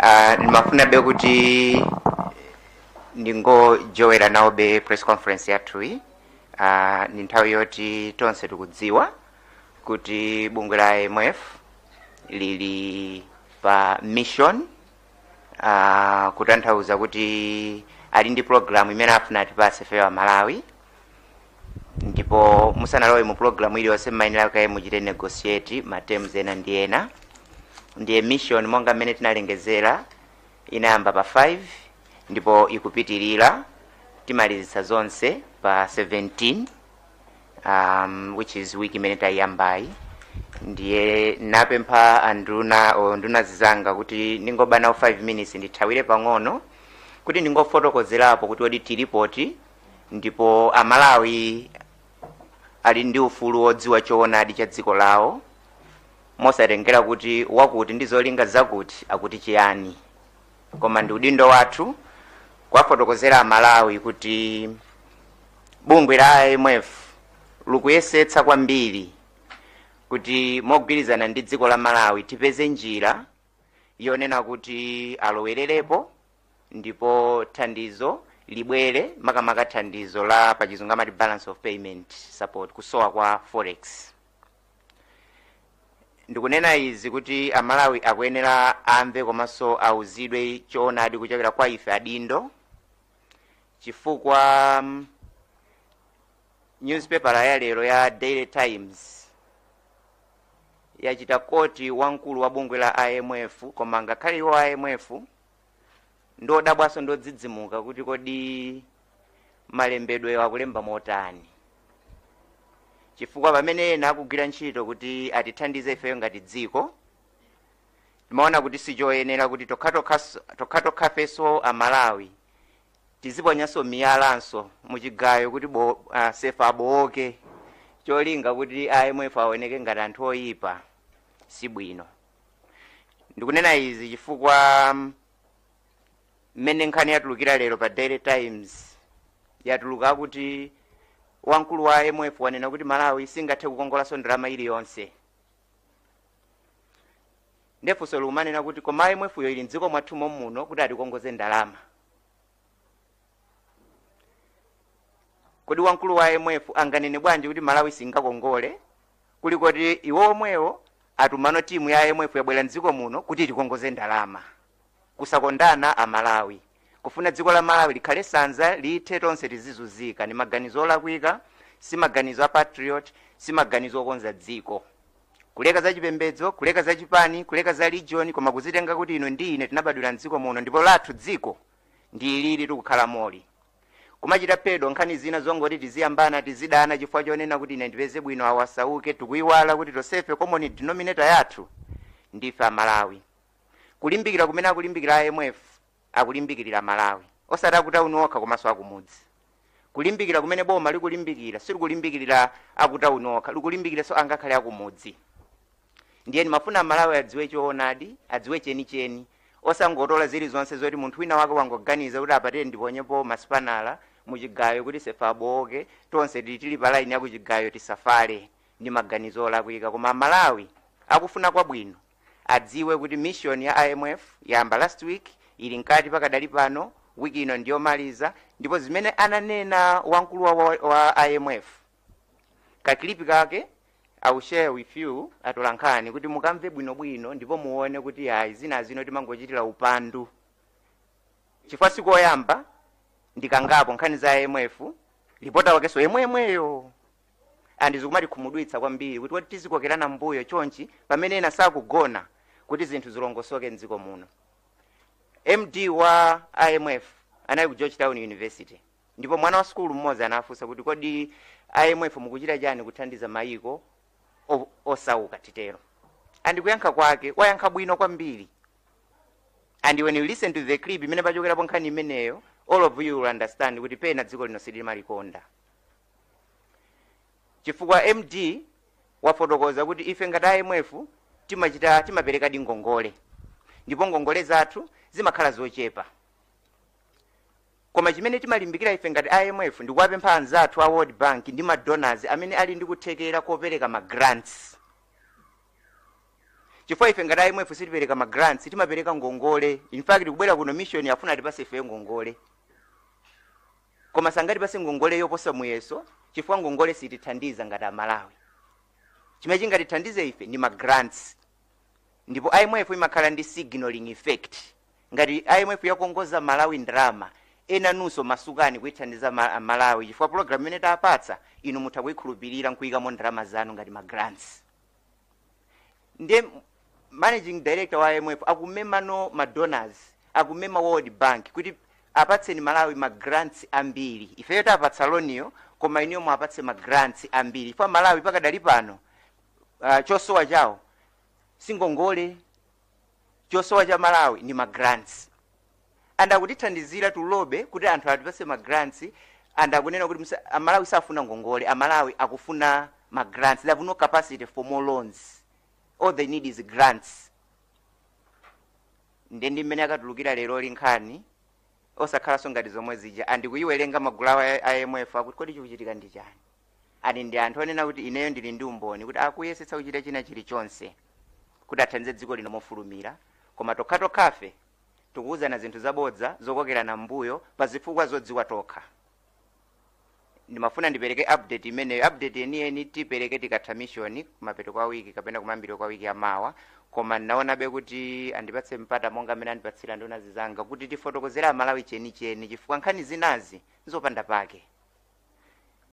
Ndimafuna be kuti ndingojowera nawo be press conference yathuyi. Ni nthawi yoti tonse tikudziwa kuti bungwe la IMF lili pa mission, kutanthauza kuti ali ndi program imene afuna atipase fewa Malawi, ndipo musanalowe mu program iliyonse mmayenera kaye muchite negotiate ma terms ena ndi ena. Ndiye mission, monga mmene tinalengezera, inayamba pa 5 ndipo ikupitirira, timalizitsa zonse pa 17, which is week imene tayiyambayi. Ndiye napempha anduna o nduna zizanga kuti ningoba nawo 5 minutes, ndithawire pang'ono kuti ndingofotokozerapo kuti odi tilipoti, ndipo Amalawi ali ndi ufulu wodziwa choonadi cha dziko lawo, mosatengera kuti wakuti ndi zolinga zakuti akuti chiyani, koma ndi udindo wathu kuwafotokozera Amalawi kuti bungwe la IMF likuyesetsa kwambiri kuti mogwirizana ndi dziko la Malawi tipeze njira yonena kuti alowererepo ndipo thandizo libwere, makamaka thandizo la pachizungu amati balance of payment support, kusowa kwa forex. Ndikunena izi kuti Amalawi akuyenera amve komanso auzidwe choonadi kuchokera kwa ife adindo, chifukwa newspaper ya lero ya Daily Times yachita quote wamkulu wa bungwe la IMF, koma ngakhale iwo IMF ndodabwaso, ndodzidzimuka kuti kodi malembedwe akulemba motani, chifukwa pamene ena akugwira ntchito kuti atithandize ifeyo ngati dziko, timaona kuti sichoyenera kuti tokhatokha Amalawi tiziponyanso miyalanso muchigayo kuti sefa abowoke, cholinga kuti IMF aoneke ngati anthu oyipa. Sibwino. Ndikunena izi chifukwa mmene nkhani yatulukira lero pa Daily Times, yatuluka kuti wamkulu wa IMF wanena kuti Malawi singathe kukongolanso ndalama iliyonse. Ndefunso likumanena kuti koma IMF yo ili mdziko mwathu muno kuti atikongoze ndalama, kodi wamkulu wa IMF anganene bwanji kuti Malawi singakongole, kuli kuti iwo omwewo atumano timu ya IMF yabwera mdziko muno kuti itikongoze ndalama? Kusakondana Amalawi, kufuna dziko la Malawi likhale sanza, lithe, tonse tizizunzika, ni maganizo olakwika, si maganizo a patriot, si maganizo okonza dziko. Kuleka za chipembedzo, kuleka za chipani, kuleka za religion, koma kuzitenga kuti ino ndi ine tinabadwira mdziko muno ndipo lathu dziko ndi ilili tikukhala moli, kumachita pedo nkhani zina zongoti tiziyambana, tizidana chifukwa chonena kuti ine ndipeze bwino, awasauke, tikuiwala kuti tonsefe common denominator yathu ndife Amalawi. Kulimbikira kumene akulimbikira IMF, akulimbikirira Malawi, osati akutauni okha komanso akumudzi. Kulimbikira kumene boma likulimbikira, silikulimbikirira akutauni okha, likulimbikiranso angakhale akumudzi. Ndiye ndimafuna Amalawi adziwe choonadi, adziwe chenicheni, osangotola zilizonse zoti munthu wina wake wangoganiza kuti apatire ndiponyepo masipanala muchigayo kuti sefa abowoke, tonse tili pa line yakuchigayo tisafale. Ndi maganizo olakwika, koma Amalawi akufuna kwabwino adziwe kuti mission ya IMF yayamba last week, ili mkati pakadali pano, wiki ino ndiyomaliza. Ndipo zimene ananena wamkulu wa IMF, ka clip kake I will share with you atolankhani kuti mukamve bwinobwino ndipo muone kuti ayi, zina zino timangochitira upandu, chifukwa sikoyamba, ndikangapo nkhani za IMF, reporter wakenso yemwemweyo, and zikumatikhumudwitsa kwambiri kuti kuti tizikokerana mbuyo chonchi pamene ena sakugona kuti zinthu zilongosoke mdziko muno. MD wa IMF anali ku Georgetown University, ndipo mwana wa sukulu mmodzi anafunsa kuti kodi IMF mukuchita chani kuthandiza mayiko osauka titero? And kuyankha kwake wayankha bwino kwambiri, and when you listen to the clip imene pachokerapo nkhani imeneyo, all of you will understand kuti pena dziko lino silimalikonda, chifukwa MD wafotokoza kuti ife ngati IMF timachita, timapereka ngongole, ndipo ngongole zathu zimakhala zochepa, koma chimene timalimbikira ife ngati IMF ndikuwapempha anzathu a World Bank ndi ma donors amene ali ndi kuthekera kopereka ma grants. Chifukwa ife ngati IMF sitipereka ma grants, timapereka ngongole. In fact, kubwera kuno mission afuna atipase ife ngongole, koma sangatipase ngongole yoposa muyeso, chifukwa ngongole sitithandiza ngati Amalawi. Chimene chingatithandize ife ndi ma grants. Ndipo IMF imakhala ndi signaling effect. Ngati IMF yakongoza Malawi ndalama, ena nunso masukani kuyithandiza Malawi, chifukwa program imene tapatsa inu mutha kuyikhulupirira nkuyikamo ndalama zanu ngati ma grants. Ndiye managing director wa IMF akumema no ma donors, akumema World Bank kuti apatseni Malawi ma grants ambiri. Ifeyo tapatsa loan yo, koma iniyo mwapatse ma grants ambiri, chifukwa Malawi pakadali pano chosowa chawo singongole, chosowa cha Malawi ni ma grants. And akutithandizira tulobe kuti anthu atipase ma grants. And akunena kuti Amalawi safuna ngongole, Amalawi akufuna ma grants. They have no capacity for more loans, all they need is grants. Ndiye ndi mmene akatulukira lero nkhani osakhalanso ngati zomwe zija. Andikuyiwerenga magulu awo a IMF akuti, "Kodi chikuchitika ndi chani?" Ani ndi anthu onena kuti ineyo ndili ndi umboni kuti akuyesetsa kuchita china chilichonse kuti athandize dziko lino mofulumira, koma tokhatokhafe tikuwuzana zinthu zabodza zokokerana mbuyo pa zifukwa zodziwa tokha. Ndimafuna ndipereke update imeneyo. Update yeniyeni tipereke tikatha mission kumapeto kwa wiki kapena kumayambiro kwa wiki yamawa, koma ndinaonabe kuti andipatse mpata monga amene andipatsira nduna zizanga kuti tifotokozere Amalawi chenicheni, chifukwa nkhani zinazi nzopanda pake.